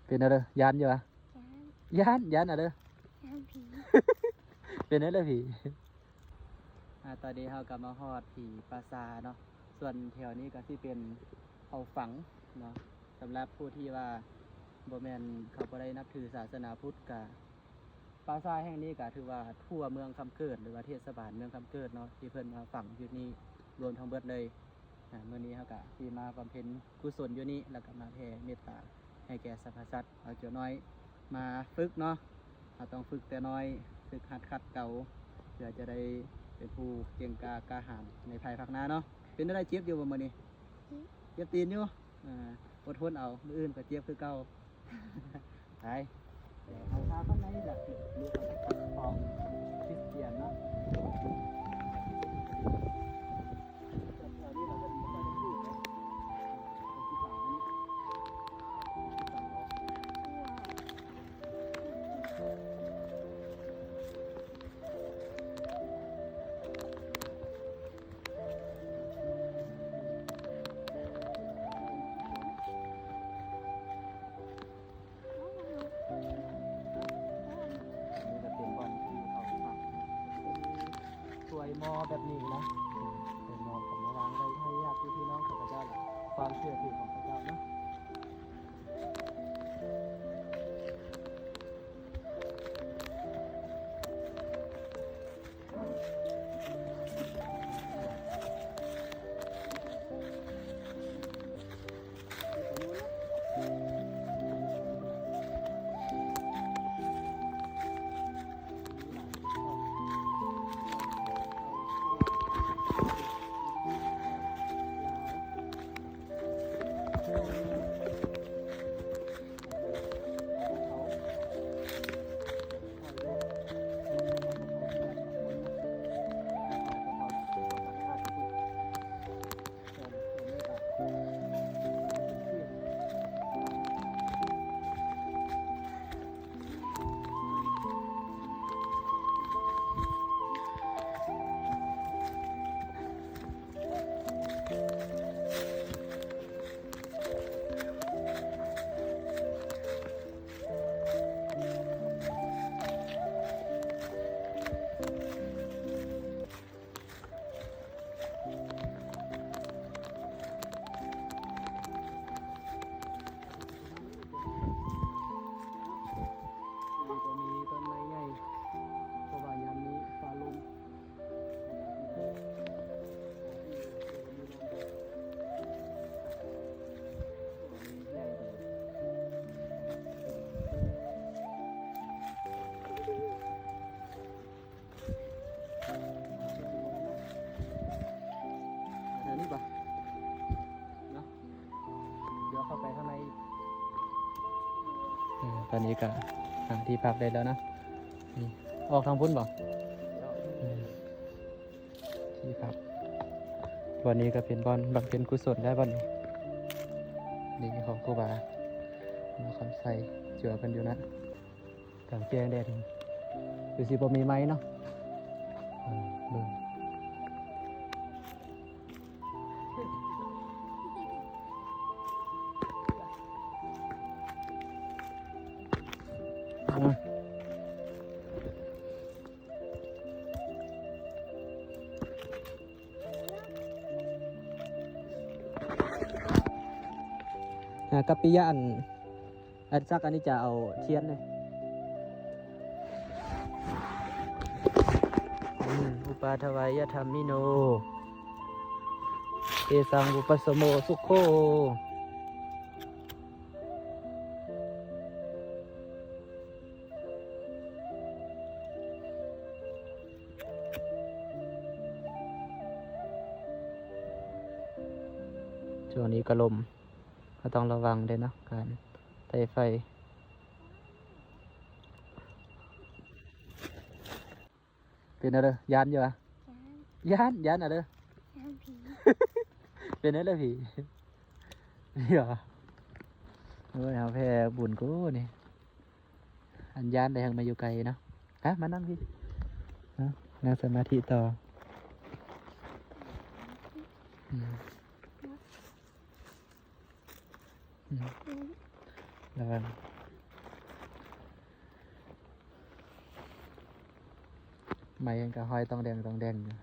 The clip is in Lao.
ເປັນແນວໃດ? ຢ້ານຢູ່ຫວາ? ຢ້ານ ຢ້ານ ຢ້ານເອົາເດີ ຢ້ານຜີ ເປັນແນວໃດຜີ? ອາ ຕອນນີ້ເຮົາກໍມາຮອດທີ່ປ່າຊ້າເນາະ. ສ່ວນແຖວນີ້ກໍຊິເປັນເຂົາຝັງເນາະ. ສຳລັບຜູ້ທີ່ວ່າບໍ່ແມ່ນ ເຂົາບໍ່ໄດ້ນັບຖືສາສະໜາພຸດ ກະ ປ່າຊ້າແຫ່ງນີ້ກະຖືວ່າທົ່ວເມືອງຄຳເກີດ ຫຼືວ່າເທດສະບານເມືອງຄຳເກີດເນາະ ທີ່ເພິ່ນມາຝັງຢູ່ນີ້ລວມທັງເບິດເລີຍ. ອາ ມື້ນີ້ເຮົາກະຊິມາບຳເພັນກຸສົນຢູ່ນີ້ ແລ້ວກະມາແຜ່ເມດຕາໃຫ້ແກ່ສັບພະສັດ. ເອົາເຈົ້ານ້ອຍມາຝຶກເນາະ, ເຮົາຕ້ອງຝຶກແຕ່ນ້ອຍ ຝຶກຫັດຂັດເກົາ ເພື່ອຈະໄດ້ເປັນຜູ້ເກັ່ງກ້າກ້າຫານໃນພາຍພາກໜ້າເນາະ. ເປັນແນວໃດ ເຈັບຢູ່ບໍ່ມື້ນີ້? ເຈັບຕີນຢູ່. ອາ ອົດທົນເອົາ, ມື້ອື່ນກໍເຈັບຄືເກົ່າ. ໄປ ເຮົາພາຂ້າງໃນລະ ຂອງຄຣິສຕຽນເນາະ. ອັນນີ້ກະເປັນບ່ອນທີ່ເຂົາຝັງ ເປັນຖ້ວຍໝໍ້ແບບນີ້ນະ, ເປັນໝໍ້ເອົາມາວາງໄວ້ໃຫ້ຍາດພີ່ນ້ອງຂອງເຂົາເຈົ້າ ຄວາມເຊື່ອຖືຂອງເຂົາເຈົ້າເນາະ. ນີ້ກໍມີຕົ້ນໄມ້ໃຫຍ່ ເພາະວ່າຍາມນີ້ຟ້າລົມ. ທາງນີ້ບໍ່ເນາະ? ດຽວເຂົ້າໄປທາງໃນອີກ. ອືມ ຕອນນີ້ກະຫາທີ່ພັກໄດ້ແລ້ວເນາະ. ນີ້ ອອກທາງພຸ້ນບໍ່? ອືມ ທີ່ພັກ ບ່ອນນີ້ກະເປັນບ່ອນບຳເພັນກຸສົນໄດ້ບ່ອນນີ້. ນີ້ຂອງຄູບາ ມາຄຳໄຊ ເຈື່ອເພິ່ນຢູ່ນະ. ກາງແຈ້ງແດດນີ້ ຄືຊິບໍ່ມີໄມ້ເນາະ. ເອີ ເບິ່ງ ອາ ກັບປິຍະ ອັນ ອັນສັກອັນນີ້ຈະເອົາທຽນເດ້. ອືມ ອຸປາທະວາຍະທຳມິໂນ ເຕສັງ ວິປັດສະໂມ ສຸໂຂ. ຊ່ວງນີ້ກະລົມ ເຮົາຕ້ອງລະວັງເດ້ເນາະ ການໄຕ້ໄຟ. ເປັນແນວໃດ? ຢ້ານຢູ່ຫວາ? ຢ້ານ ຢ້ານ ຢ້ານເອົາເດີ ຢ້ານຜີ ເປັນແນວໃດຜີ? ເປັນຫຍັງ? ໂອ້ຍ ເຮົາແພ້ບຸນກູນີ້. ອັນຢ້ານໄດ້ ຫາກມາຢູ່ໄກເນາະ. ຮະ ມານັ່ງພີ້ ເນາະ ນັ່ງສະມາທິຕໍ່. ອືມ ອືມ ລະວັງ ໄມກະຫ້ອຍຕ້ອງແດງຕ້ອງແດງຢູ່.